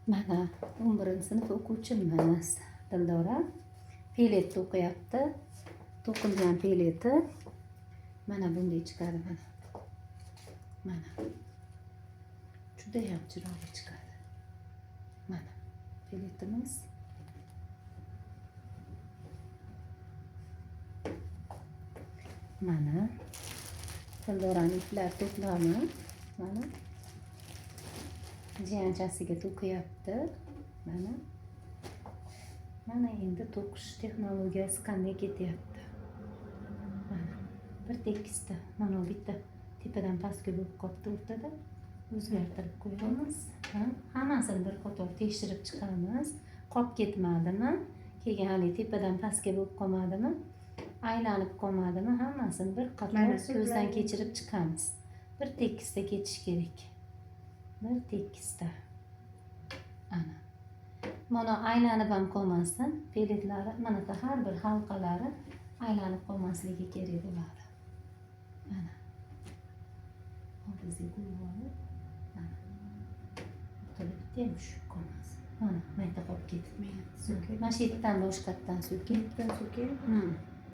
Mana 11-sinf o'quvchimiz Dildora pelet to'qiyapti. To'qilgan peleti mana bunday chiqadi, mana. Mana. Judayam chiroyli chiqadi. Mana peletimiz. Mana Dildorani iplar to'plami. Mana jiyanchasiga to'qiyapti. Mana. Mana endi to'qish texnologiyasi qanday ketyapti. Mana bir tekisda, mana bu bitta tepadan pastga bo'lib qolibdi o'rtada. O'zgartirib qo'yamiz. Ha, hammasini bir qator tekshirib chiqamiz. Qolib ketmadimi? Keyin haligi tepadan pastga bo'lib qolmadimi? Aylanib qolmadimi? Hammasini bir qator Mana ko'zdan kechirib chiqamiz. Bir tekisda ketish kerak. Bir tekisda. Ana. Mana aylanib ham qolmasin. Peletlari, mana har bir halqalari aylanib qolmasligi kerak bo'ladi. Mana. Oldingizga qo'yib olib, mana. O'rtada bitta ham tushib qolmasin. Mana, mayda qolib ketdi. Mana shu yerdan boshqatdan so'king. Bitta so'kay.